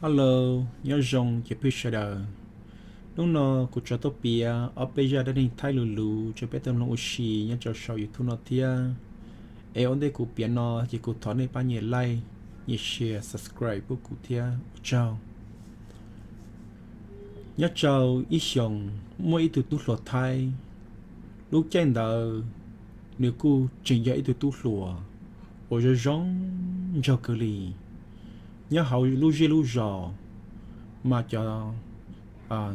Hello, nyob zoo ces peb sawv daws. Hnub no kuv tso tuaj piav ob peb zaj dab neeg Thaib luv luv rau peb tau mloog ua si nyob rau saum YouTube no thiab. Es ua ntej kuv piav no ces kuv thov nej pab nyem like, nyem share, subscribe pub kuv thiab ua tsaug. Nyob rau ib xyoos, muaj ib tug tub hluas Thaib. Lub caij ntawd nws kuj tseem yog ib tug tub hluas uas zoo zoo nraug kawg li. Nyob hauv lub zej lub zos mas cov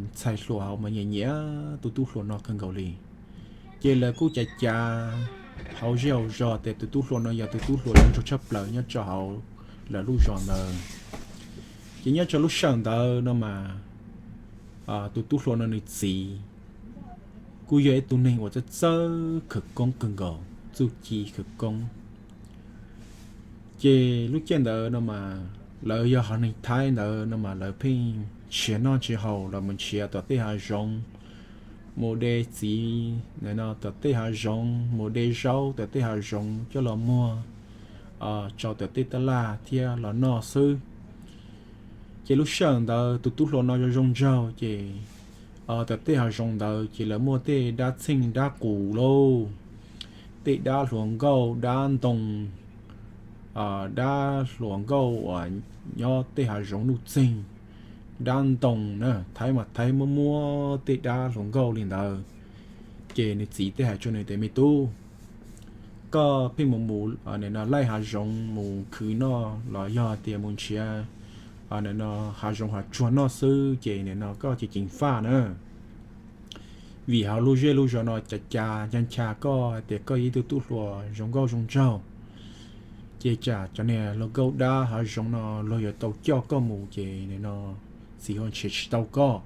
ntxhais hluas hauv mas nyiam nyiam tus tub hluas no kawg nkaus li. Ces lawv kuj cav cav hauv zej hauv zos tias tus tub hluas no yog tus tub hluas zoo nraug tshaj plaws nyob rau hauv lawv lub zos ntawd. Ces nyob rau lub sij hawm ntawd no mas tus tub hluas no nws txiv kuj yog ib tug neeg uas txawj txawj khawv koob kawg nkaus, txuj ci khawv koob. Ces lub caij ntawd no mas lawv yog haiv neeg Thaib ntawd no mas lawv pheej nrhiav noj nrhiav haus los mus nrhiav tom tej hav zoov, mus de txiv tom tej hav zoov, mus de zaub tom tej hav zoov coj los muag rau tom tej taj laj thiab los noj xwb. Ces lub sij hawm ntawd tus tub hluas no zoo zoo nraug ces tom tej hav zoov ntawd ces lawv muaj tej dab txheej dab qus lauj, tej dab hluas nkauj dab ntoo, dab hluas nkauj uas nyob tej hav zoov nuj txeeg, dab ntoo na, Thaib mas Thaib muab muab tej dab hluas nkauj li ntawd. Ces nws txiv thiaj hais rau nws tias, Me tub, koj pheej mus mus no laij hav zoov mus khwv noj los yog tias mus nrhiav no hav zoov hav tsuag noj xwb ces nim no koj ceev ceev faj na. Vim hauv lub zej lub zos no cav cav ncha ncha koj hais tias koj yog ib tug tub hluas zoo nkauj zoo nraug, ces tsam cov niag hluas nkauj dab hav zoov no luag yuav tau coj koj mus ces nim no txiv ho nrhiav tsis tau koj.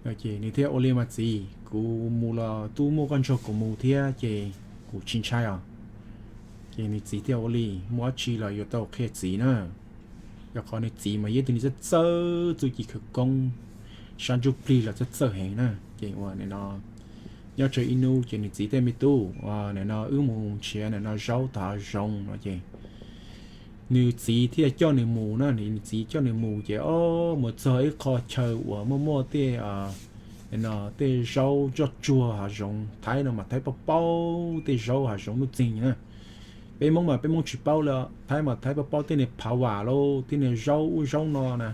Nws thiaj ua li, Mas txiv, kuv mus los twb muaj koj nrog kuv mus thiab ces kuv tsis ntshai os. Ces nws txiv thiaj ua li, Muaj dab tsi los yuav tau qhia txiv na. Yog qhov nws txiv mas yog ib tug neeg txawj txawj txuj ci khawv koob, sab ntsuj plig los txawj txawj heev na. Ces ua nim no nyob rau ib hnub ces nws txiv thiaj, Me tub, nim no wb mus nrhiav nim no zaub tom hav zoov no ces nws txiv thiaj coj nws mus na. Nws txiv coj nws mus ces o, mus txog ib qho chaw uas muaj muaj tej tej zaub zoj tsuag hav zoov, Thaib no mas Thaib paub paub tej zaub hav zoov nuj txeeg na. Peb Hmoob mas peb Hmoob tsis paub li, Thaib mas Thaib paub paub tej niag phav vam lauj, tej niag zaub ub zaub no na,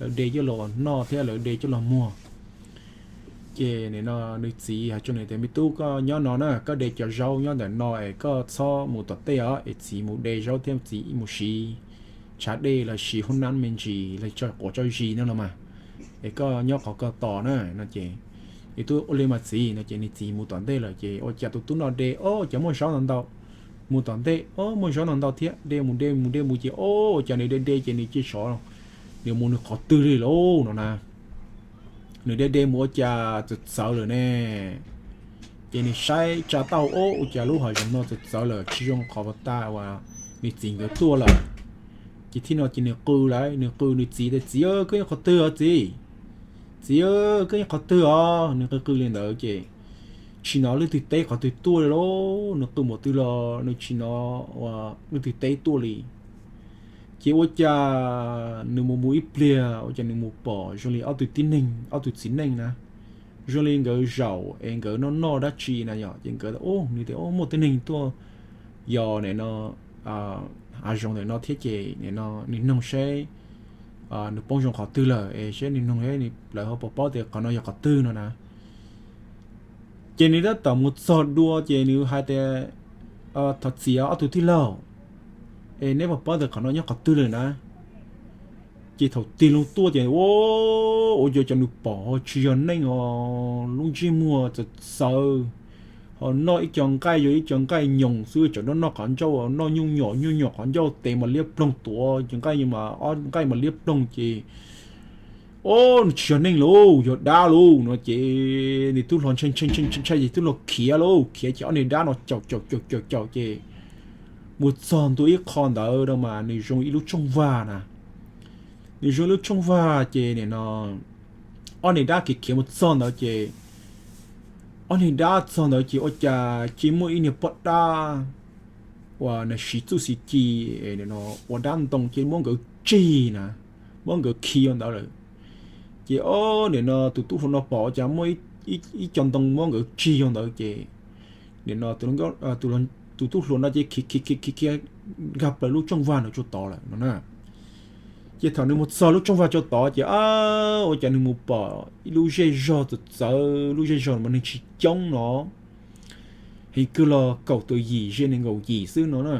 lawv de coj los noj thiab lawv de coj los muag. Ces nim no nws txiv hais rau nws tias, Me tub, koj nyob no na, koj de cov zaub nyob ntawm no es koj txhob mus tom tej os, es txiv mus de zaub thiab txiv mus siv tshav dej los siv hoob nab me ntsis los tso quav tso zis no los mas, es koj nyob qhov ko tos na no ces nws tub ua li, Mas txiv no ces nws txiv mus tom ntej lawm ces ua cas tus tub no de, O, cas muaj zaub ntau ntau, mus tom ntej, O, muaj zaub ntau ntau thiab, de mus de mus de mus ces o, ua cas nws de de ces nws cia sov, nws mus nws qhov twg li lauj no na. Nws de de mus ua cas txawv txawv lawm ne. Ces nws saib tsa tauj, O, ua cas lub hav zoov no txawv txawv lawm tsis zoo qhov uas tas uas nws txiv nkawd tuaj lawm. Ces thaum no ces nws qw lawm, nws qw nws txiv tias, Txiv, koj nyob qhov twg os txiv? Txiv, koj nyob qhov twg os? Nws qw qw li ntawd ces tsis hnov leej twg teb qhov twg tuaj li lauj. Nws qw npaum twg los nws tsis hnov leej twg teb tuaj li. Ces ua cas nws mus mus ib pliag ua cas nws mus pom zoo li ob tug tib neeg, ob tug txiv neej na, zoo li nkawd zaum es nkawd noj noj dab tsi na yom. Ces nkawd, nws tias, O, muaj tib neeg tuaj yos nim no hav zoov ntawm no thiab ces nim no nws noog seb nws poob zoo qhov twg lawm es seb nws noog seb lawv ho puas paub tias qhov no yog qhov twg no na. Ces nws tab tom mus txog dua ces nws hais tias, Thov txim ob tug tij laug, es neb puas paub tias qhov no nyob qhov twg lawm na? Ces thaum tig loo tuaj ces ua, ua cas cov nws pom tsis yog neeg os, lub ntsej muag txawv txawv, ho noj ib co nqaij, yog ib co nqaij nyoos xwb, tseem noj noj qhov ncauj, noj nyuj nyom nyuj nyom qhov ncauj, tes mas liab ploog, tuav cov nqaij mas ob nqaij mas liab ploog ces, O, nws tsis yog neeg lauj, yog dab lauj no ces nws tub hluas ntshai ntshai ntshai ntshai ces tub hluas khiav lauj, khiav ces ob niag dab no caum caum caum caum caum ces mus txog ntua ib qho ntawd no mas nws zoo ib lub tshooj vag na. Nws zoo ib lub tshooj vag ces nim no ob niag dab khiav khiav mus txog ntawd ces ob niag dab txog ntawd ces ua cas cia muaj ib niag poj dab uas nws siv txuj siv ci ua dab ntoo ces muab nkawd tsig na. muab nkawd khi ua ntawd lawm. Ces ob nim no tus tub hluas no pom cas muaj ib co ntoo muab nkawd tsig ua ntawd ces nim no tus tub hluas no ces khiav khiav khiav khiav khiav nkag plaws lub rooj vag no rau tod lawm no na. Ces thaum nws mus txog lub rooj vag rau tod ces a, ua cas nws mus pom ib lub zej zog txawv txawv, lub zej zog mas neeg tsis coob no, heev kawg los kaum tawm yim ze nees nkaum yim xwb no na.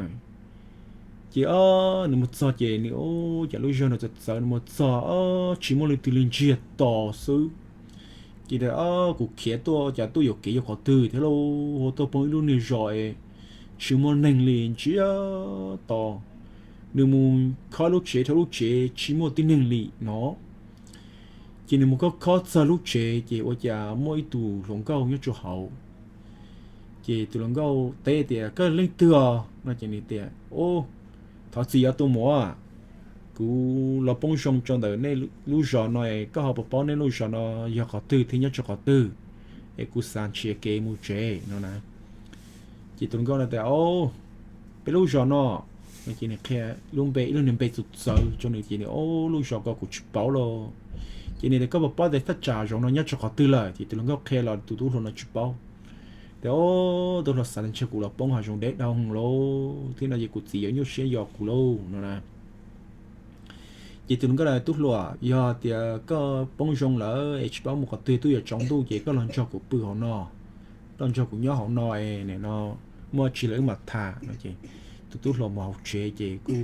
Ces o, nws mus txog ces nws, o, cas lub zej zog no txawv txawv, nws mus txog o, tsis muaj leej twg li, ntsiag to xwb. Ces tias o, kuv khiav tuaj cas tuaj yuam kev yog qhov twg thiab lauj, ua tuaj poob ib lub niag zos es tsis muaj neeg li, ntsiag to. Nws mus khob lub tsev dhau lub tsev tsis muaj tib neeg li no. Ces nws mus khob khob txog lub tsev ces ua cas muaj ib tug hluas nkauj nyob rau hauv. Ces tus hluas nkauj teb tias koj leej twg os no ces nws tias o, thov txim os tus muam, kuv los poob zoo rau ntawm nej lub zos no es koj ho puas paub nej lub zos no yog qhov twg thiab nyob rau qhov twg, es kuv xav nrhiav kev mus tsev no na. Ces tus hluas nkauj no tias o, peb lub zos no, ces nws qhia lub npe, ib lub niag npe txawv txawv rau nws ces nws o, lub zos ko kuv tsis paub lauj. Ces nws tias koj puas paub tias thaj tsam zoov no nyob rau qhov twg lawm, ces tus hluas nkauj qhia los tus tub hluas no tsis paub. Tias o, tub hluas xav tias ntshe kuv los poob hav zoov deb dhau hwv lauj thiab no ces kuv txiv yuav nyuaj siab yos kuv lauj no na. Ces tus hluas nkauj tias tub hluas, yog tias koj poob zoo lawm es tsis paub mus qhov twg twb yuav tsaus ntuj ces koj los nrog kuv pw hauv no, koj los nrog kuv nyob hauv no es nim no muaj tsi lawm wb mam tham no ces tus tub hluas mus hauv tsev ces kuj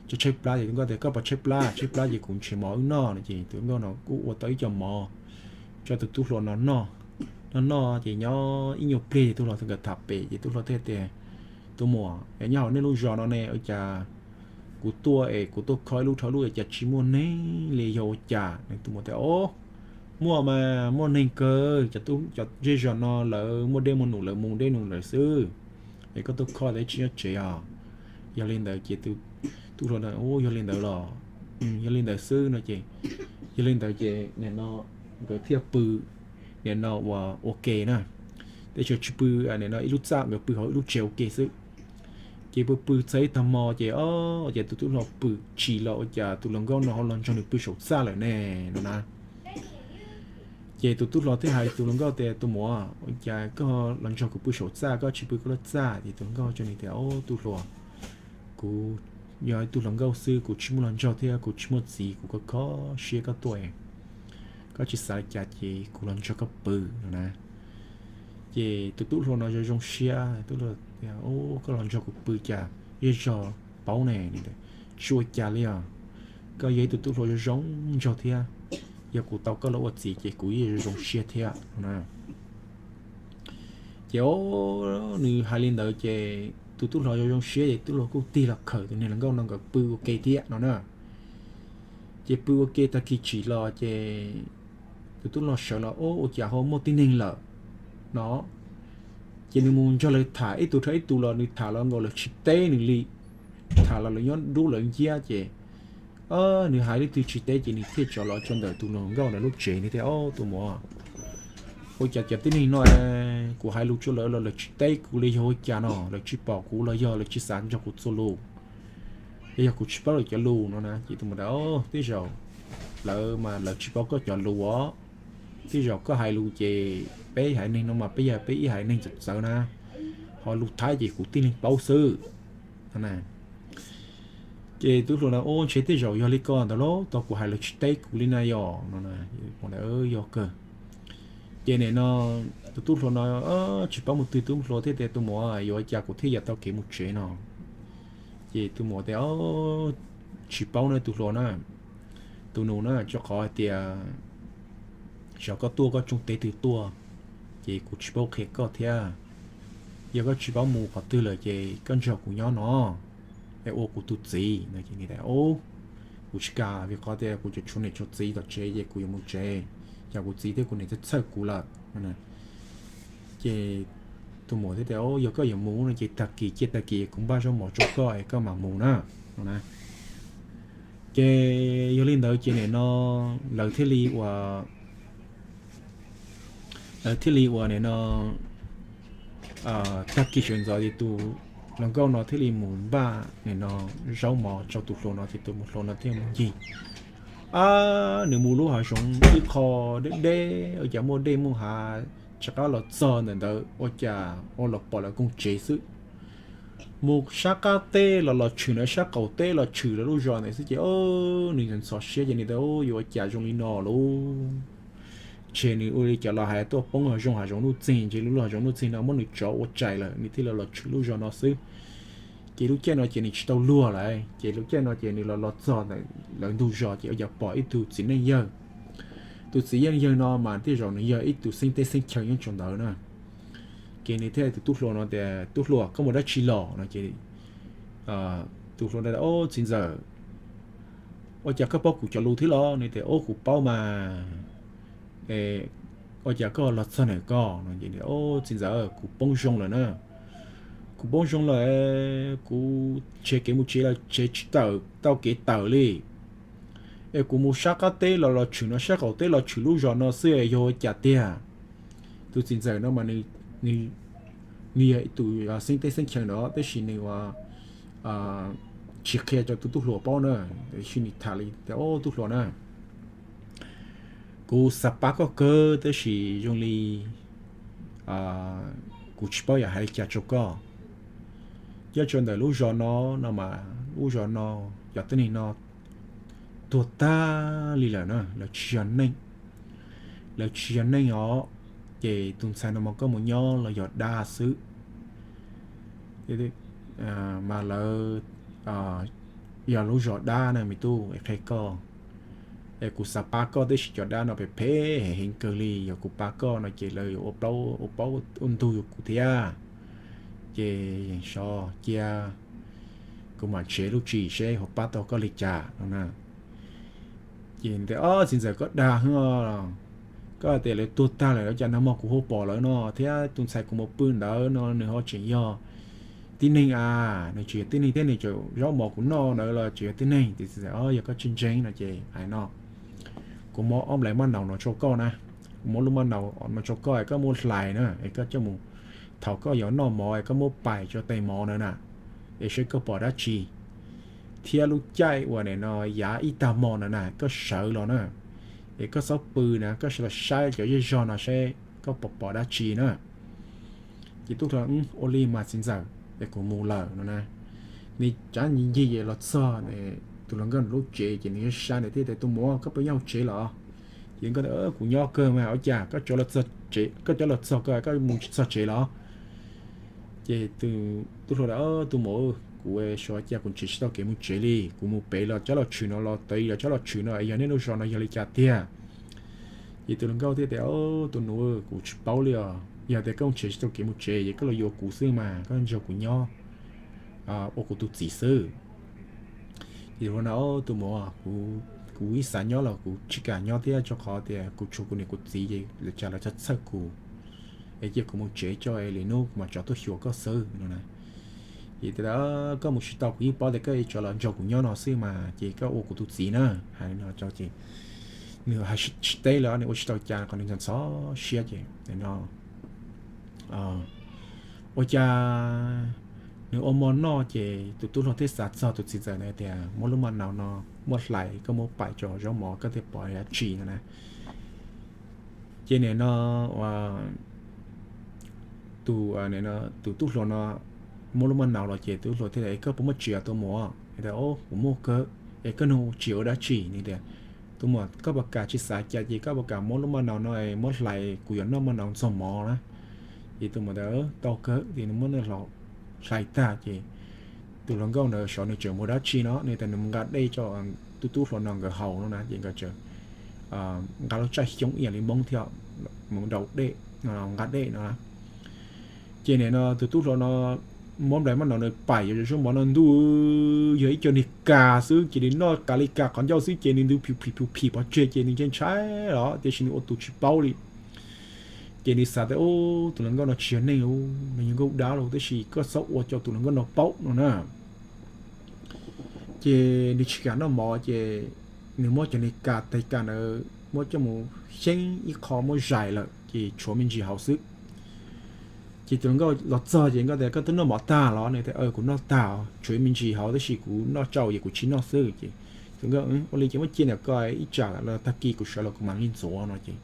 tshaib plab ces tus nkauj tias koj puas tshaib plab, tshaib plab ces kuv nrhiav mov wb noj no ces tus nkauj no kuj ua tau ib co mov rau tus tub hluas no noj. Noj noj ces nyob ib nyuag pliag ces tub hluas nkawd tham pem ces tub hluas thiaj tias tus muam, nyob hauv nej lub zos no ne ua cas kuv tuaj es kuv tuaj khob ib lub dhau lub es cas tsis muaj neeg li yog ua cas? Tus muam tias o, muaj mas muaj neeg kawg, cov zej zos no lawv muaj dej muaj num lawv mus dej num lawm xwb, es koj tuaj khob tab tsis nyob tsev os. Yog li ntawd ces tub hluas no, yog li ntawd los, yog li ntawd xwb no ces, yog li ntawd ces nim no nkawd thiaj pw nim no ua ke na. Tab sis tsis pw nim no ib lub txaj, nkawd pw hauv ib lub tsev ua ke xwb. Ces pw pw txog ib tag hmo ces o, ces tus tub hluas pw tsim los ua cas tus hluas nkauj no ho los nrog nws pw saum txaj lawm ne no na. Ces tus tub hluas thiaj hais tus hluas nkauj tias tus muam, ua cas koj los nrog kuv pw saum txaj, koj tsis pw koj lub txaj? Ces tus hluas nkauj hais rau nws tias o, tub hluas, kuv yog ib tug hluas nkauj xwb, kuv tsis muaj hluas nraug thiab kuv tsis muaj txiv, kuv khov kho siab koj tuaj, koj tsis xav li cas ces kuv los nrog koj pw no na. Ces tus tub hluas no zoo zoo siab, tub hluas tias o, koj los nrog kuv pw cas zej zog paub ne, tsis ua cas li os. Koj yog ib tug tub hluas zoo zoo nraug thiab, yog kuv tau koj los ua txiv ces kuv yeej zoo zoo siab thiab no na. Ces o, nws hais li ntawd ces tus tub hluas zoo zoo siab ces tub hluas kuj tig los khawm tus niag hluas nkauj no nkawd pw ua ke thiab no na. Ces pw ua ke tag kis tsim los ces tus tub hluas sawv los o, ua cas ho muaj tib neeg lawm no. Ces nws mus nrog lawv tham ib tug dhau ib tug los nws tham los nkaus lawv tsis teb nws li, tham los lawv nyob dub lawv nciab ces nws hais leej twg tsis teb ces nws thiaj tso los rau ntawm tus hluas nkauj ntawd lub tsev, nws tias o, tus muam, ua cas cov tib neeg no kuv hais lus rau lawv los lawv tsis teb kuv li yog ua cas no, lawv tsis pom kuv los yog lawv tsis xav nrog kuv txuas lus, los yog kuv tsis paub lawv cov lus no na. Ces tus muam tias o, tej zaum lawv mas lawv tsis paub koj cov lus os. Tej zaum koj hais lus ces peb haiv neeg no mas peb yog peb ib haiv neeg txawv txawv na, ho lus Thaib ces kuv tib leeg paub xwb. Ces tub hluas na, o, ntshe tej zaum yog li ko ntawd los tau kuv hais lawv tsis teb kuv li na yog no. Yog kawg. Ces nim no tus tub hluas no tsis paub mus twg, tub hluas thiaj tias tus muam, yuav ua cas kuv thiaj yuav tau kev mus tsev no? Ces tus muam tias o, tsis paub na tus hluas na, tus nus na, rau qhov hais tias xyov koj tuaj koj tsoo teb twg tuaj, ces kuv tsis paub qhia koj thiab. Yog koj tsis paub mus qhov twg lawm ces koj nrog kuv nyob no, es ua kuv tus txiv no. Ces nws tias o, kuv tsis kam, vim qhov tias kuv tseem tshuav niam tshuav txiv tom tsev ces kuv yuav mus tsev, cas kuv txiv thiab kuv niam txhawj txhawj kuv lawm. Ces tus muam thiaj tias o, yog koj yuav mus no ces tag kis, cia tag kis kuv npaj zaub mov rau koj es koj mam mus na no na. Ces yog li ntawd ces nim no lawv thiaj li ua, lawv thiaj li ua nim no tag kis sawv ntxov ces tus hluas nkauj no thiaj li mus npaj nim no zaub mov rau tus hluas no ces tus hluas no thiaj mus ncig Ab, nws mus lub hav zoov ib qho deb deb, ua cas muaj dej muaj hav, rov qab los txog ntawm ntawd ua cas ua los pom lawv koog tsev xwb. Mus sab qab teb los los tshwm na, sab qaum teb los tshwm lawv lub zos ntawd xwb ces nws ntxhov siab ces nws tias, Yuav ua cas zoo li no lauj? Ces nws ua li cas los hais tuaj poob hav zoov, hav zoov nuj txeeg, ntshe lub hav zoov nuj txeeg no muab nws tsov ua tsais lawm nws thiaj li los tshwm lub zos no xwb. Ces lub caij no ces nws tsis tau luag lawm, ces lub caij no ces nws los los txog ntawm lawv ntug zos ces ua cas pom ib tug txiv neej yawg. Tus txiv neej yawg no mas tej zaum nws yog ib tus xeeb teb xeeb chaw nyob rau ntawd na. Ces nws thiaj tus tub hluas no tias, Tub hluas, koj mus dab tsi los? No ces tus hluas no, Txiv ntxawm, ua cas koj paub kuv cov lus thiab los? Nws tias, Ub, kuv paub mas. Ua cas koj los txog ntawm koj no? Txiv ntxawm, kuv poob zoo lawm na. Kuv poob zoo lawm, kuv tseg kev mus tsev los tseg tsis tawm tau kev tawm li. Es kuv mus sab qab teb los los tshwm no, sab qaum teb los tshwm lub zos no xwb, yog ua cas tiag? Tus txiv ntxawm no mas nws yog ib tus xeeb teb xeeb chaw no tab sis nws ua tsis qhia rau tus tub hluas paub na. Tab sis nws tham li tias, Tub hluas na, kuv xav pab koj kawg tab sis zoo li kuv tsis paub yuav hais li cas rau koj. Nyob rau ntawm lub zos no, no mas lub zos no cov tib neeg no tuag tag li lawm na, lawv tsis yog neeg, lawv tsis yog neeg os. Ces tus ntxhais no mas koj mus nyob los yog dab xwb. Mas lawv yog lub zos dab na me tub, qhia koj, es kuv xav pab koj tab sis cov dab no phem phem heev kawg li, yog kuv pab koj no ces lawv yuav ua plaub ua ntug kuv thiab. Ces yeej so cia, kuv mam tsev lub tsis seb ho pab tau koj li cas no na. Ces tias, Ob, txiv ntxawm, koj dag hwv, koj tias lawv tuag tag lawm ua cas nag hmo kuv ho pom lawv no thiab tus ntxhais kuv mus pw ntawd no nws ho tseem yog tib neeg a, nws tseem yog tib neeg thiab nws tseem zaub mov kuv noj ntawd los tseem yog tib neeg. Tias, Txiv ntxawm, yog koj tsis ntseeg no ces hais no, kuv muab ob nplais maj naus no rau koj na, kuv muab lub maj naus no rau koj, koj muab hlais na, es koj coj mus, thaum koj yuav noj mov es koj muab pais rau tes mov ntawd na, es seb koj pom dab tsi. Thiab lub caij uas nim no yav ib tag hmo ntawd na koj sawv los na, es koj txhob pw na, koj sawv los saib cov zej zog no seb koj pom pom dab tsi na. Ces tub hluas, Ua li mas txiv ntxawm, es kuv mus lawm no na. Nws cav ncig ncig los txog tus hluas nkauj lub tsev ces nws sab ntawd thiaj tias, Tus muam, koj puas nyob hauv tsev los? Ces nkauj tias, Kuv nyob kawg mas, ua cas koj, koj cov los txog koj, koj mus tsis txog tsev los? Ces tub hluas tias, Tus muam, kuv xyov cas kuv nrhiav tsis tau kev mus tsev li, kuv mus pem los tsob los tshwm no, los tod los tsob los tshwm no, yog nej lub zos no yog li cas tiag? Ces tus hluas nkauj thiaj tias, Tus nus, kuv tsis paub li os, yog tias koj nrhiav tsis tau kev mus tsev ces koj los yuav kuv xwb mas, koj nrog kuv nyob ua kuv tus txiv xwb. Ces tus hluas no, Tus muam, kuv ib xav nyob los kuv tsis kam nyob thiab, rau qhov tias kuv tshuav kuv niam kuv txiv ces lawv tsam lawv txhawj txhawj kuv, es cia kuv mus tsev tso es lwm hnub kuv mam rov tuaj xyuas koj xwb no na. Ces tias, Koj mus tsis tau, kuv yeej paub tias koj yuav rov los nrog kuv nyob no xwb mas, ces koj ua kuv tus txiv na. Hais li no rau ces nws hais tsis teb lawm, nws ua tsis tau cas, qhov nws ntxhov siab ces no ua cas nws ua hmo noj ces tus tub hluas thiaj xav txog tus txiv ntxawm ntawd tias, Muab lub maj naus no, muab hlais, koj muab pais rau zaub mov koj thiaj pom dab tsi no na. Ces nim no tus, tus tub hluas no muab lub maj naus los ces tus tub hluas thiaj tias, Koj puas muaj tsiaj tus muam? Tias, Kuv muaj kawg. Es koj nug tsiaj ua dab tsi? Nws tias, Tus muam, koj puas kam tsis xav cas ces koj puas kam muab lub maj naus no muab hlais, kuv yuav noj maj naus ntxuag mov na. Ces tus muam tias, Tau kawg. Ces nws muab hlais tag ces tus hluas nkauj ntawd xyov nws tseem mus dab tsi no, nws tias nws mus nqa dej rau tus tub hluas no nkawd haus no na, ces nkawd tseem nqa lub tsaij xyoob ib yam li Hmoob thiab, mus daus dej, nqa dej no. Ces nim no tus tub hluas no muab nplais maj naus nws pais yuav zaub mov no ntuj, yog ib co niag kas xwb ces nws noj kas li kas qhov ncauj xwb ces nws ntu phim phim phim phim pov tseg ces nws ntshai ntshai los tiam sis nws ua tus tsis paub li. Ces nws xav tias, Ub, tus hluas nkauj no tsis yog neeg, nws yog nkauj dab los, tab sis koj txhob ua rau tus hluas nkauj no paub no na. Ces nws tsis kam noj mov ces nws muab cov niag kas tes kas ntawd muab coj mus xyeeb ib qho muab zais lawm ces tshuav me ntsis hauv xwb. Ces tus hluas nkauj los txog ces nkauj tias, Koj twb noj mov tag los? Nws tias, Kuv noj tag, tshuav me ntsis hauv tab sis kuv noj tsau ces kuv tsis noj xwb. Ces Tus nkauj, ua li ces muab cia ntawm ko, ib tsam los tag kis kuv sawv los kuv mam li ntxuav no ces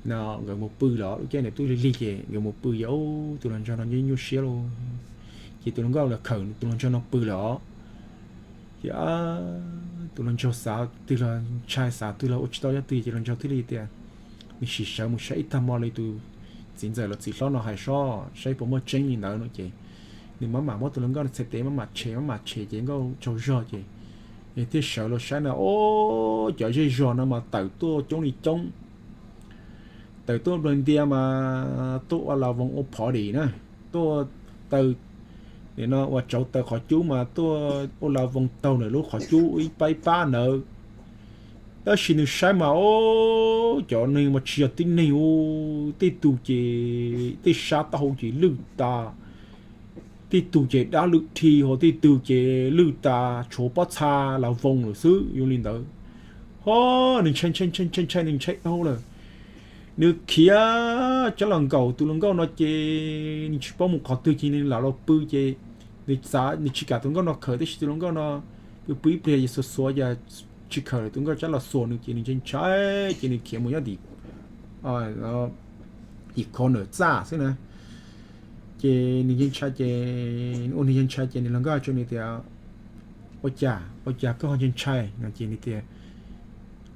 no nkawd mus pw lawm. Lub caij ntawd twb lig lig ces nkawd mus pw ces tus hluas nraug no nyuaj nyuaj siab lauj. Ces tus hluas nkauj los khawm tus hluas nraug no pw lawm os. Ces tus hluas nraug xav twg los ntshai, xav twg los ua tsis tau dab tsi ces hluas nraug thiaj li tias, nws sim sawv mus saib ib tag hmo li tus txiv ntxawm los txiv hlob no hais sob, saib puas muaj tseeb li ntawd no ces nws maj mam muab tus hluas nkauj no txhais tes maj mam tshem maj mam tshem ces nkauj tsaug zog ces nws thiaj sawv los saib na, o, cov zej zos no mas tawm tuaj coob li coob. Tawm tuaj nplawg ntia mas tuaj ua las voos ua phov dim na, tuaj taw, nim no uas tsauv taws qhov cub mas tuaj ua las voos taug ntawm lub qhov cub ib pab ib pab ntawd. Tab sis nws saib mas o, cov neeg mas tsis yog tib neeg u, tej tug ces tej sab taub hau ces lwj tas, tej tug ces dab lwj dhi, ho tej tug ces lwj tas tshuav pob txha las voos lawm xwb, zoo li ntawd. Ho nws ntshai ntshai ntshai ntshai ntshai, nws ntshai dhau lawm. Nws khiav coj los nkaum tus hluas nkauj no ces nws tsis paub mus qhov twg ces nws lam los pw ces nws txav, nws tsis kam tus hluas nkauj no khawm, tab sis tus hluas nkauj no pw pw ib pliag ces xuav xuav cas tsis khawm lawm, tus nkauj rov los xuas nws ces nws ntshai ntshai ces nws khiav mus nyob tim tim corner txaj xwb na. Ces nws ntshai ntshai ces, ua nws ntshai ntshai ces nws hluas nkauj hais rau nws tias, ua cas, ua cas koj ho ntshai ntshai no ces nws tias,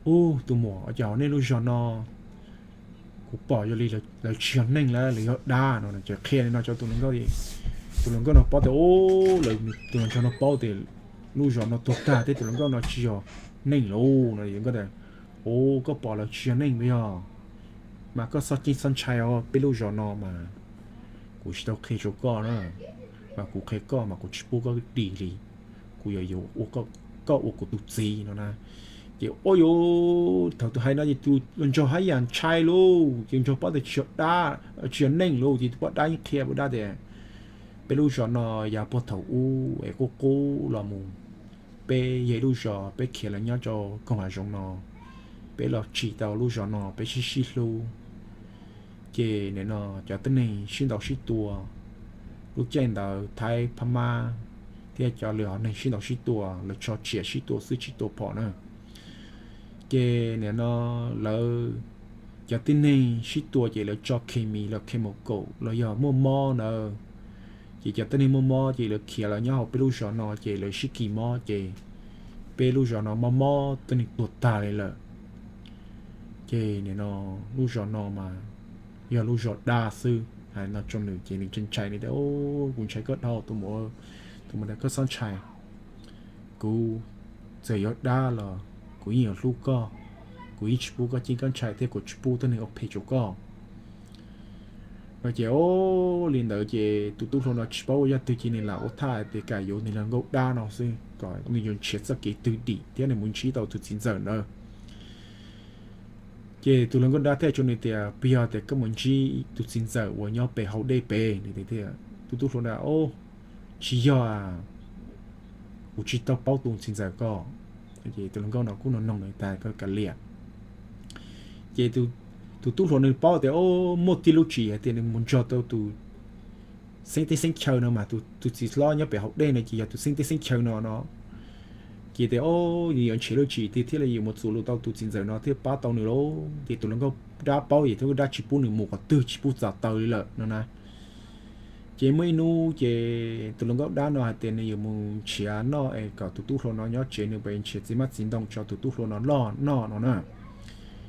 ub, tus muam, ua cas hauv nej lub zos no kuv pom yog li lawv tsis yog neeg lawm, lawv yog dab no. Ces qhia li no rau tus hluas nkauj, tus hluas nkauj no paub tias, ub, lawv, tus hluas nraug no paub tias lub zos no tuag tag thiab tus hluas nkauj no tsis yog neeg lawm no. Tus nkauj tias, ub, koj pom lawv tsis yog neeg puas yog? Mas koj txhob ceeb txhob ntshai os, peb lub zos no mas kuv tsis tau qhia rau koj na, mas kuv qhia koj mas kuv tsis pub koj dim li, kuv yuav yuav ua koj ua kuv tus txiv no na. Ces ua, thaum tus hais no ces tus hluas nraug haj yam ntshai lauj, ces nraug paub tias tsis yog dab, tsis yog neeg lauj, ces tus poj dab yeej qhia poj dab tias, peb lub zos no yav puag thaum ub es qub qub los mus, peb yog ib lub zos, peb khiav los nyob rau koog hav zoov no, peb los tsim tau lub zos no, peb sib sib hlub. Ces nim no cov tib neeg sib ntaus sib tua, lub caij ntawd Thaib Phab Mab thiab cov lwm haiv neeg sib ntaus sib tua, lawv tso tsiam sib tua xwb tsis tua phom na. Ces nim no lawv, cov tib neeg sib tua ces lawv tso khes mis los khes mus kaum los yog muaj mob ntawd, ces cov tib neeg muaj mob ces lawv khiav los nyob hauv peb lub zos no ces lawv sib kis mob ces peb lub zos no mob mob tib neeg tuag tag li lawm. Ces nim no lub zos no mas yog lub zos dab xwb. Hais no rau nws ces nws ntshai ntshai, nws tias, kuv ntshai koj dhau tus muam, tus muam tias koj txhob ntshai, kuv txawm yuav dab los kuv yeej yuav hlub koj, kuv yeej tsis pub koj ceeb koj ntshai thiab kuv tsis pub tib neeg ua phem rau koj. No ces o, li ntawd ces tus tub hluas no tsis paub ua yog twg ces nws lam ua thaj hais tias kam yuav nws hluas nkauj dab no xwb kom nws yuav nrhiav txoj kev twg dim thiab nws mus ntsib tau tus txiv ntxawm ntawd. Ces tus hluas nkauj dab thiaj hais rau nws tias, puas yog tias koj mus ntsib tus txiv ntxawm uas nyob pem hauv dej pem? Nws tias, tus tub hluas na, o, tsis yog, kuv tsis tau paub tus txiv ntxawm ko. Ces tus hluas nkauj no kuj nug nug nws tas koj kav liam. Ces tus tub hluas nws paub tias o, muaj tib lub tswv yim hais tias nws mus nrog tau tus xeeb teb xeeb chaw no mas, tus txiv hlob nyob pem hauv dej no ces yog tus xeeb teb xeeb chaw no no. Ces tias o, nws yuav nrhiav lub tswv yim twg thiaj li yuav mus txuas lus tau tus txiv ntxawm no thiaj pab tau nws lauj. Ces tus hluas nkauj dab paub ces thiaj dab tsis pub nws mus qhov twg, tsis pub txav taw li lawm no na. Ces muaj ib hnub ces tus hluas nkauj dab no hais tias nws yuav mus nrhiav noj es kom tus tub hluas no nyob tsev, nws pem nrhiav txiv hmab txiv ntoo tso tus tub hluas no loj noj no na.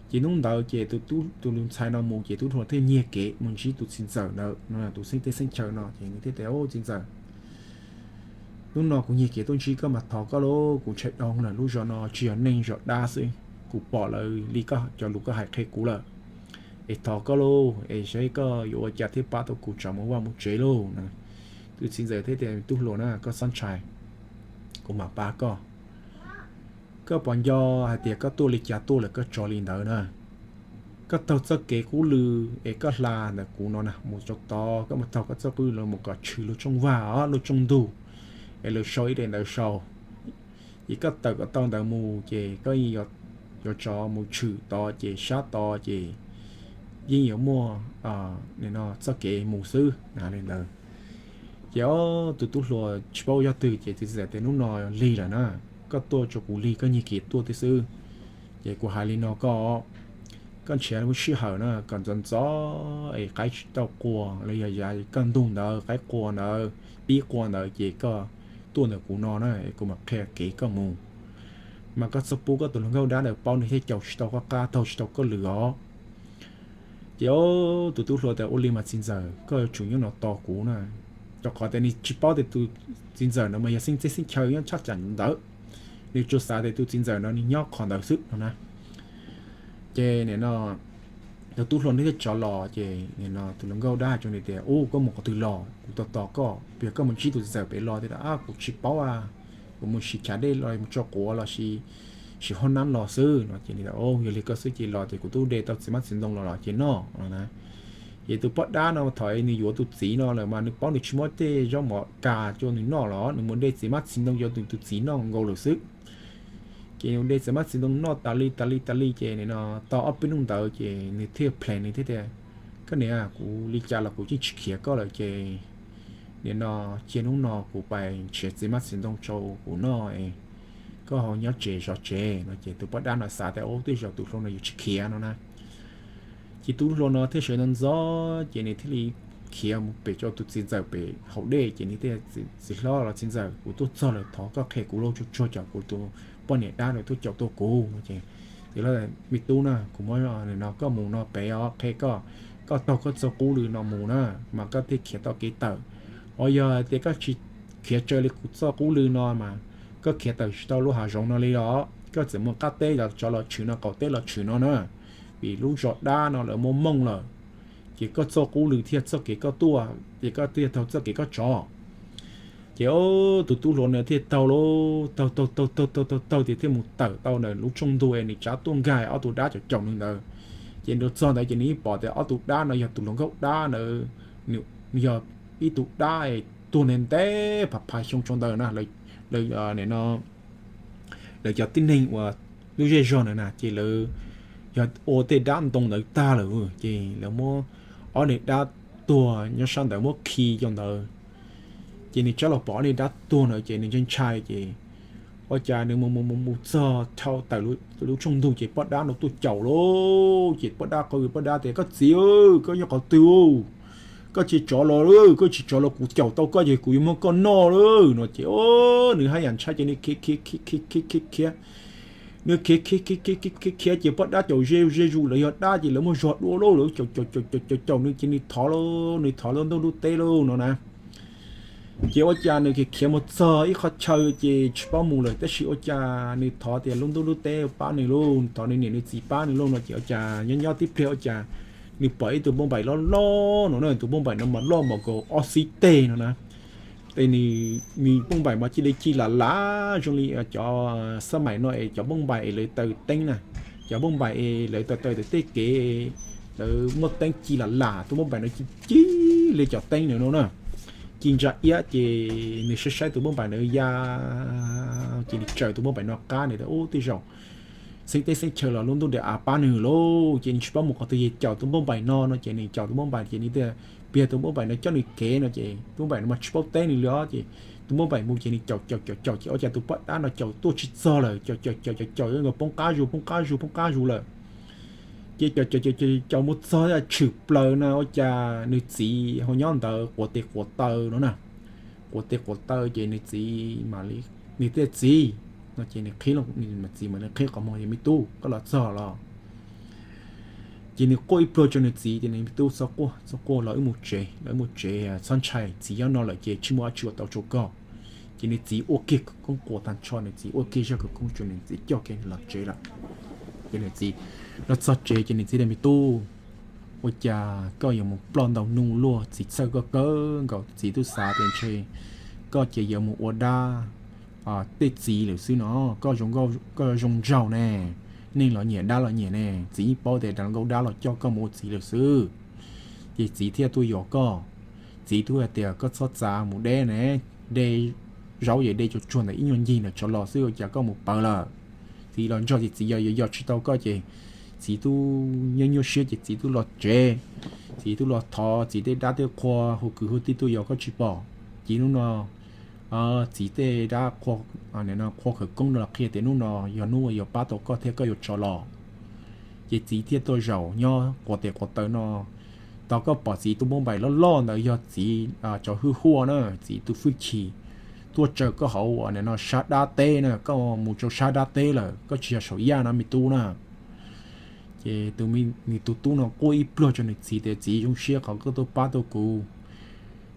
Ces hnub ntawd ces tus ntxhais no mus ces tub hluas thiaj nyiag kev mus ntsib tus txiv ntxawm ntawd no, tus xeeb teb xeeb chaw no ces nws thiaj tias, o, txiv ntxawm, hnub no kuv nyiag kev tuaj ntsib koj mas thov koj lauj, kuv ntshai dhau lawm, lub zos no tsis yog neeg, zos dab xwb. Kuv pom lawv li cov lus koj hais qhia kuv lawm, es thov koj lauj, es saib koj yuav ua cas thiaj pab tau kuv tsam mus vaj mus tsev lauj. Tus txiv ntxawm thiaj tias, tub hluas na, koj txhob ntshai, kuv mam pab koj. Koj puas nco hais tias koj tuaj li cas tuaj lawm koj tso li ntawd na. Koj taug txoj kev qub lw es koj hla ntawm kuv no na mus rau tod, koj mus taug koj txoj qub lw mus kom tshwm lub rooj vag, lub rooj ntug, es lawv sau ib daim ntawv sau. Ces koj tawm kom tau ntawd mus ces koj yuav tsov mus tshwm tod ces sab tod ces yeej yuav muaj txoj kev mus xwb na li ntawd. Ces o, tus tub hluas tsis paub yog twg ces tus txiv ntxawm tias, hnub no lig lawm na, koj tuaj rau kuv lig, koj nyiag kev tuaj thiab xwb. Ces kuv hais li no koj, koj nrhiav lub sij hawm na kom ntxov ntxov es qaib tsis tau qua los yog yav kaj ntug ntawd qaib qua ntawd, pib qua ntawd ces koj tuaj ntawm kuv no na, kuv mam qhia kev koj mus. Mas koj txhob pub koj tus hluas nkauj dab ntawd paub, nws thiaj caum tsis tau koj qab, taug tsis tau koj lwm os. Ces tus tub hluas tias, ua li mas txiv ntxawm, koj yuav tsum nyob no tos kuv na, rau qhov tias nws tsis paub tias tus txiv ntxawm no mas yog xeeb teb xeeb chaw nyob tshaj cam ntawd. Nws tsuas xav tias tus txiv ntxawm no nws nyob qhov ntawd xwb no na. Ces nim no tus tub hluas nws thiaj rov los, ces nim no tus hluas nkauj dab hais rau nws tias, u, koj mus qhov twg los? Kuv tos tos koj, puas yog koj mus ntsib tus txiv ntxawm pem los? Tias, a, kuv tsis paub a, kuv mus siv chav dej los mus tso quav los sis siv hoob nab los xwb no. Ces nws tias, o, yog li koj xwb ces los, ces kuv twb de tau txiv hmab txiv ntoo los los ces noj no na. Ces tus poj dab no thaum nws yuav tus txiv no lawm mas nws paub nws tsis muab tej zaub mov kas rau nws noj los nws mus de txiv hmab txiv ntoo rau nws tus txiv noj nkaus lawm xwb. Ces nws de txiv hmab txiv ntoo noj tas li tas li tas li ces nim no tau ob peb hnub ntawd ces nws thiaj plan, nws thiaj tias, koj niam, kuv li cas los kuv yeej tsis khiav koj lawm ces nim no cia hnub no kuv pais nrhiav txiv hmab txiv ntoo rau kuv noj, koj ho nyob tsev zov tsev no. Ces tus poj dab no xav tias, o, tej zaum tus hluas no yuav tsis khiav no na. Ces tus hluas no thiaj sawv ntxov ntxov ces nws thiaj li khiav mus pem rau tus txiv ntxawm pem hauv dej. Ces nws thiaj, txiv hlob los txiv ntxawm, kuv tuaj txog lawm, thov koj qhia kuv lauj, tsuag tsuag tsam kuv tus poj niam dab no tuaj caum tuaj kuv no. Ces, me tub na, kuv muab no koj mus no pem os, qhia koj, koj taug koj txoj qub lw no mus na, mas koj thiaj khiav tau kev tawm. Ho yog tias koj tsis khiav raws li kuv txoj qub lw no mas koj khiav tawm tsis tau lub hav zoov no li os. Koj txawm mus qab teb los tsov los tshwm no, qaum teb los tshwm no na, vim lub zos dab no lawv muab mooj lawm. Ces koj txoj qub lw thiaj txoj kev koj tuaj, ces koj thiaj taug txoj kev koj tsov. Ces tus tub hluas no thiaj taug lauj, taug taug taug taug taug taug taug ces thiaj mus tawm tau ntawm lub tshooj ntug es nws tsav tuaj nkag ob tug dab caum caum nws ntawd. Ces nws txog ntawd ces nws yeej pom tias ob tug dab no yog tus hluas nkauj dab ntawd, nws yog ib tug dab es tuag ntev ntev phav phav xyoo tsaus ntawd na. Lawv, no, lawv cov tib neeg uas lub zej zog ntawd na ces lawv yog ua tej dab ntoo ntawd tag lawm ces lawv muab ob niag dab tuag nyob sab ntawd muab khi rau ntawd. Ces nws txawm los pom ob niag dab tuag ntawd ces nws ntshai ntshai ces ua cas nws mus mus mus mus txog dhau tawm lub tshooj ntug ces poj dab no tuaj caum lauj. Ces poj dab qw, poj dab tias, koj txiv, koj nyob qhov twg? Koj tsis tsov los, koj tsis tsov los kuv caum tau koj ces kuv yuav muab koj noj lauj no. Ces nws haj yam ntshai ces nws khiav khiav khiav khiav khiav khiav khiav. Nws khiav khiav khiav khiav khiav khiav khiav ces poj dab caum ze ze zus, lawv yog dab ces lawv muaj zog dua lauj, lawv caum caum caum caum caum nws ces nws thov lauj, nws thov lub ntuj lub teb lauj no na. Ces ua cas nws khiav khiav mus txog ib qhov chaw ces tsis paub mus lawm, tab sis ua cas nws thov tias lub ntuj lub teb pab nws lauj, thov nws niam nws txiv pab nws lauj no ces ua cas nyob nyob tib pliag ua cas nws pom ib tug npauj npaim loj loj no na. Tus npauj npaim no mas loj npaum nkaus ob xib teg no na. Ces nws, nws npauj npaim mas cia li ci lam lam zoo li cov xab maim no es cov npauj npaim es lawv taws teeb na, cov npauj npaim es lawv taws taws tej kev, lawv muaj teeb ci lam lam, tus npauj npaim no ci ci li cov teeb no na. Ci ntsa iab ces nws saib saib tus npauj npaim na ya, ces nws raws tus npauj npaim no qab, nws tias, ub, tej zaum xeeb teb xeeb chaw los lub ntuj ntiaj av pab nws lauj. Ces nws tsis paub mus qhov twg, ces caum tus npauj npaim no no ces nws caum tus npauj npaim ces nws tias piag tus npauj npaim no coj nws kev no ces tus npauj npaim no mas tsis paub teb nws li os. Ces tus npauj npaim mus ces nws caum caum caum caum ces ua cas tus poj dab no caum tuaj tsis txog lawm, caum caum caum caum caum nkaus poob qab zus poob qab zus poob qab zus lawm. Ces caum caum caum caum mus txog tshwm plaws na ua cas nws txiv ho nyob ntawd quav tes quav taw no na. Quav tes quav taw ces nws txiv mam li, nws tias, txiv no ces nws qhib, txiv mam li qhib qhov muag, me tub, koj los txog los? Ces nws quaj ib pluag rau nws txiv ces nws, me tub, txhob quaj, txhob quaj, los wb mus tsev, los wb mus tsev, txhob ntshai, txiv nyob no lawm ces tsis muaj dab tsi ua tau rau koj. Ces nws txiv ua kiag khawv koob quas tag nrho, nws txiv ua kiag zaj khawv koob rau nws txiv coj kiag los tsev lawm. Ces nws txiv los txog tsev ces nws txiv tias, me tub, ua cas koj yuav mus ploj ntau nub luaj, txiv txhawj koj kawg nkaus, txiv twb xav tias ntshe koj ces yuav mus ua dab tej txiv lawm xwb no. Koj zoo, koj zoo nraug ne, neeg los nyiam dab los nyiam ne, txiv yeej paub tias nkauj dab los coj koj mus ua txiv lawm xwb. Ces txiv thiaj tuaj yos koj. Txiv twb hais tias koj txhob txav mus de ne, de zaub ces de tsuag tsuag ntawm ib nyuag ncig ntawm tsov los xwb, ua cas koj mus pawv lawm? Txiv los nrog ces txiv yos yos yos tsis tau koj ces txiv twb nyuaj nyuaj siab ces txiv twb los tsev. Txiv twb los thov txiv tej dab tej qhua, hu kwv hu tij tuaj yos koj tsis pom. Ces hnub no txiv tej dab qhua khawv koob no los qhia tias hnub no yog hnub uas yuav pab tau koj thiab koj yuav tso los. Ces txiv thiaj tuaj zaum nyob quas tes quas taw no tau. Koj pom txiv tus npauj npaim loj loj ntawd yog txiv cov hwj huaj na, txiv tus hwj chim tuaj tsaws koj hauv uas nim no sab dab teb na, koj mus rau sab dab teb lawm, koj tsis yog saum yaj no me tub na. Ces tus, nws tus tub no quaj ib pluag rau nws txiv tias txiv, zoo siab qhov koj tuaj pab tau kuv.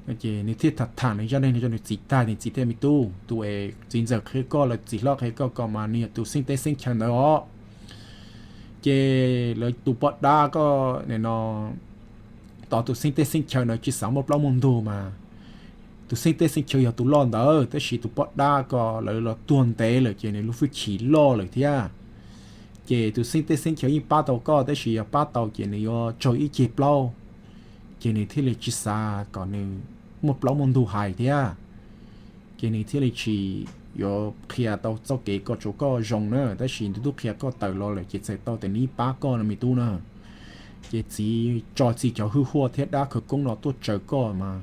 Ces nws thiaj tham tham nws zaj neeg no rau nws txiv tag, nws txiv tias me tub, tus es txiv ntxawm qhia koj, lawv txiv hlob qhia koj, koj mas nws yog tus xeeb teb xeeb chaw ntawd os. Ces lawv tus poj dab koj nim no tos tus xeeb teb xeeb chaw ntawd tsis xav muaj plaub muaj ntug mas tus xeeb teb xeeb chaw yog tus loj ntawd, tab sis tus poj dab koj lawv los tuag ntev lawm ces nws lub hwj chim loj lawm thiab. Ces tus xeeb teb xeeb chaw yeej pab tau koj, tab sis yog pab tau ces nws yuav raug ib ceg plaub, ces nws thiaj li tsis xav kom nws muaj plaub muaj ntug hais thiab. Ces nws thiaj li tsis yuav qhia tau txoj kev koj tsuav koj zoo na, tab sis nws twb qhia koj tawm los lawm ces txhais tau tias nws yeej pab koj no me tub na. Ces txiv tso txiv cov hwj huaj thiab dab khawv koob no tuaj tsaws koj mas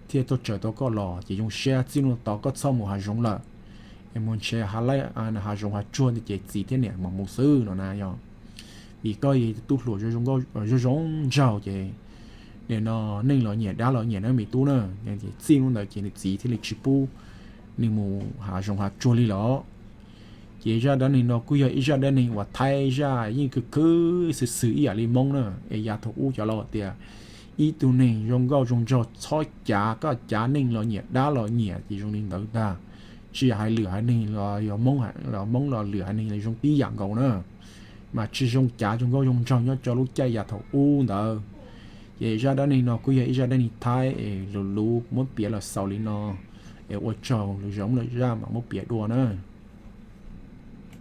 thiaj tuaj tsaws tau koj los, ces zoo siab txij hnub no tod koj txhob mus hav zoov lawm, es mus ntshe hav zoov hav tsuag ces txiv thiab niam mam mus xwb no na yog. Vim koj yog tub hluas zoo zoo nraug ces nim no neeg los nyiam dab los nyiam na me tub na. Txij hnub ntawd ces nws txiv thiaj li tsis pub nws mus hav zoov hav tsuag li lawm. Ces zaj dab neeg no kuj yog ib zaj dab neeg uas Thaib zaj yeej khwv khwv xwm xwm ib yam li Hmoob na, es yav thaum ub cov laus tias ib tug neeg zoo nkauj zoo nraug txhob cav, koj cav neeg los nyiam dab los nyiam, ces zoo li ntawd ntag. Tsis hais lwm haiv neeg los yog Hmoob los lwm haiv neeg los zoo tib yam nkaus na, mas tsis zoo cav zoo nkauj zoo nraug nyob rau lub caij yav thaum ub ntawd. Ces zaj dab neeg no kuj yog ib zaj dab neeg Thaib es luv luv muab piav los xaus li no, es ua tsaug lwm zaus lwm zaj mam muab piav dua na.